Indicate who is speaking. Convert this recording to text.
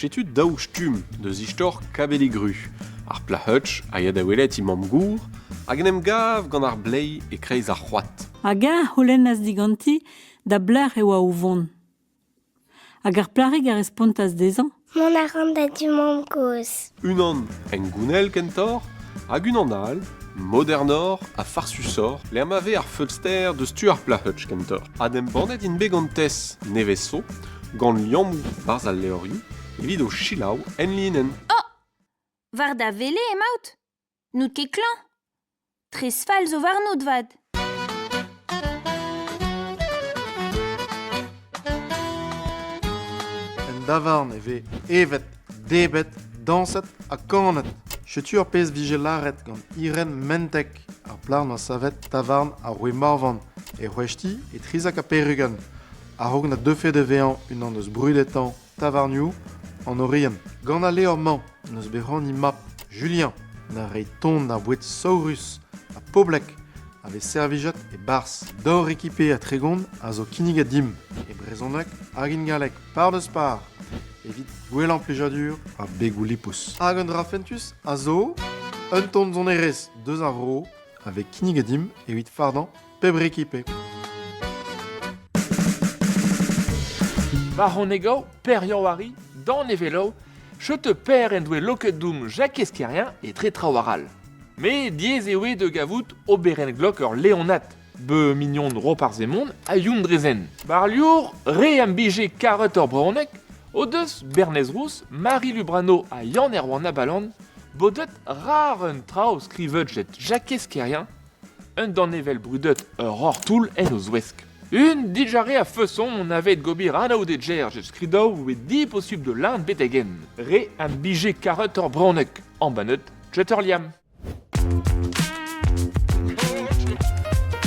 Speaker 1: Setu daou stumm deus istor Kabellig Ru. Ar plac'h a ya da welet he mamm-gour hag en em gav gant ar bleiz e-kreiz ar c'hoad.
Speaker 2: Hag eñ a c'houlennas diganti da belec'h e oa o vont. Hag ar plac'hig a respontas dezhañ.
Speaker 3: Mont a ran da di mamm-gozh.
Speaker 1: Unan hengounel kentoc'h hag unan all modernoc'h ha farsusoc'h lec'h ma vez ar feulster deus tu ar plac'h kentoc'h. Adembannet int bet gant Tess nevez zo, gant liammoù 'barzh al levrioù evit o selaou enlinenn.
Speaker 4: Oh War da wele emaout N'out ket klañv Tres fall zo warnout 'vat.
Speaker 5: En davarn e vez evet, debret, dañset ha kanet. Setu ar pezh 'vije lâret gant Irène Menteg, ar plac'h 'noa savet tavarn ar Roue Morvan e C'hwechti e Trizak ha Perugan, a-raok na deufe da vezañ unan eus brudetañ tavarnioù an Oriant. Gant al levr-mañ n'eus bet c'hoant he mab Julien da reiñ ton d'ar boued saourus ha poblek a vez servijet e-barzh. Daou rekipe ha 30 a zo kinniget dimp, e brezhoneg hag in galleg par deus par, evit gwellañ plijadur ar begoù lipous. Hag un dra fentus a zo un ton sonerezh deus ar vro a vez kinniget dimp evit fardañ pep rekipe.
Speaker 6: War hon ego, Per Yann-Vari, Dan Evello, cheute Per en doe loket doum Jakez Kerrien etre traoù arall. Me diaes eo da gavout oberenn glok ur Leonad, be mignon Roparz Hemon ha Youn Drezen. Barliour, re am bije karet ur brezhoneg, o deus Bernez Rouz, Marie Lubrano ha Yann Erwan Abalan bodet rar un traoù skrivet get Jakez Kerrien Un danevell brudet ur roc'h-toull en o zouesk. Un dijare a feson on avet gobir anaoudegezh skridoù oe diposubl da lenn betek-henn. Re am bije karet ur bronneg, embannet Jeterliam.